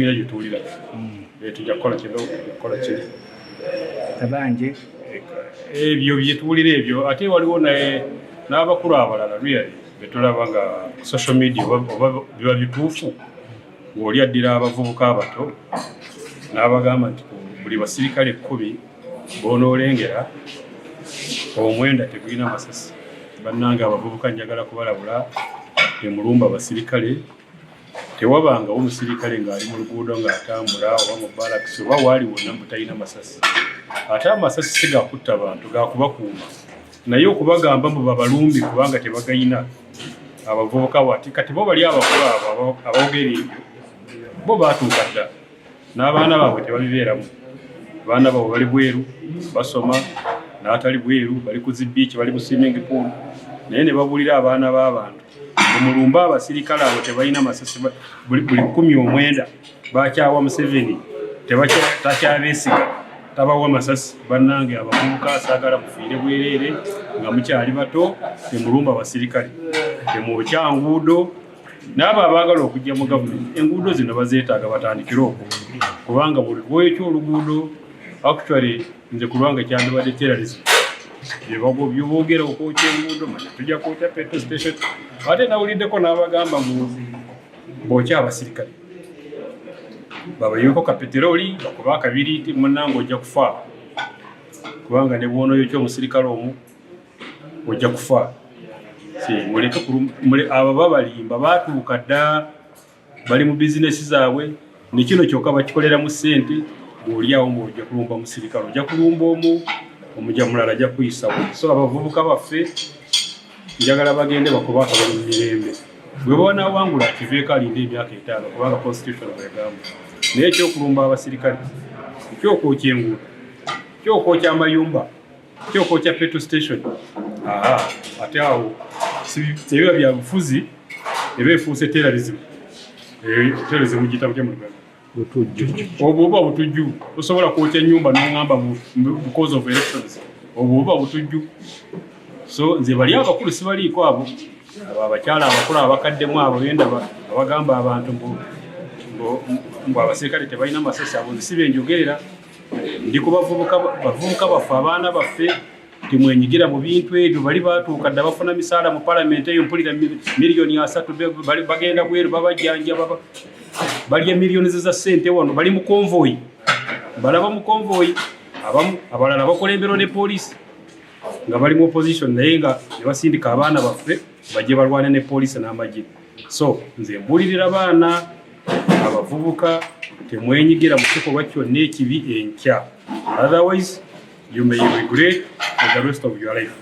Gyetuwulira. Tujja kukola kino, tujja kukola kiri. Tabanje. Ebyo byetuwulira ebyo. Ate waliwo naye n'abakulu abalala really betulaba nga social media, oba biba bituufu, ng'oli addira abavubuka abato n'abagamba nti buli basirikale 10 b'onoolengera, 9 tegulina masasi. Bannange abavubuka, njagala kubalabula, temulumba basirikale. Tewabangawo omusirikale ng'ali mu luguudo ng'atambula oba mu barracks oba waali wonna mbu talina masasi. Ate amasasi si gakutta bantu, gakubakuuma. Naye okubagamba mbu babalumbi kubanga tebagayina, abavubuka wati kati bo bali abakulu abo aboogera ebyo, bo baatuuka dda n'abaana baabwe tebabibeeramu. Abaana baabwe bali bweru basoma, n'atali bweru bali ku zi beach, bali mu swimming pool, naye ne babuulira abaana b'abantu omulumba abasirikale abo tebalina masasi. Buli 19 bakyawa Museveni, takyabeesiga, tabawa masasi. Bannange abavubuka, saagala mufiire bwereere nga mukyali bato. Temulumba abasirikale, temwokya nguudo. N'abo abaagala okujja mu gavumenti, enguudo zino bazeetaaga, batandikire okwo, kubanga buli lwoyokya oluguudo, actually nze ku lwange kyandibadde terrorism byeboogera okwokya enguudo. Manya tujja kwokya petrol station. Ate nawuliddeko n'abagamba mbu bookya abasirikale babayiweko ka peteroli, bakuba akabiriiti. Munnange, ojja kufa, kubanga ne bw'onoyokya omusirikale omu ojja kufa. Muleke abo babalimba, baatuuka dda, bali mu bizinesi zaabwe, nekino kyokka bakikoleramu ssente. Bw'oliawo mbu ojja kulumba musirikale, ojja kulumba omu, omuja mulala ajja kuyisawo. So abavubuka baffe njagala bagende bakuba akalulu mu mirembe. Bwe banawangula, kiveeko, alinde emyaka 5, kubanga constitution bwegamba. Naye ekyokulumba abasirikale, ekyokwokya enguudo, ekyokwokya amayumba, ekyokwokya petrol station, aha, ate awo tebiba bya bufuzi, eba efuuse terrorism. Terrorism giyita mutya mu Luganda? Butujju. Obwo buba butujju. Tosobola kwokya ennyumba n'oŋŋamba because of elections. Obwo buba butujju. So nze bali abakulu sibaliiko. Abo abakyala abakulu abakaddemu abo bendaba abagamba abantu mbu abasirikale tebalina masasi, abo nze si benjogerera. Ndi ku bavubuka, bavubuka baffe, abaana baffe, timwenyigira mu bintu ebyo. Bali batuuka dda, bafuna misaala mu palamenti eyo, mpulira miliyoni 30, bagenda bweru babajjanjaba, balya miliyoni za ssente. Wano bali mu convoy, balaba mu convoy, abamu abalala bakulemberwa ne poliisi nga bali mu opposition, naye nga ne basindika abaana baffe bajje balwane ne poliisi n'amagye. So nze mbulirira baana abavubuka, temwenyigira mu kikolwa kyonna ekibi enkya, otherwise you may regret for the rest of your life.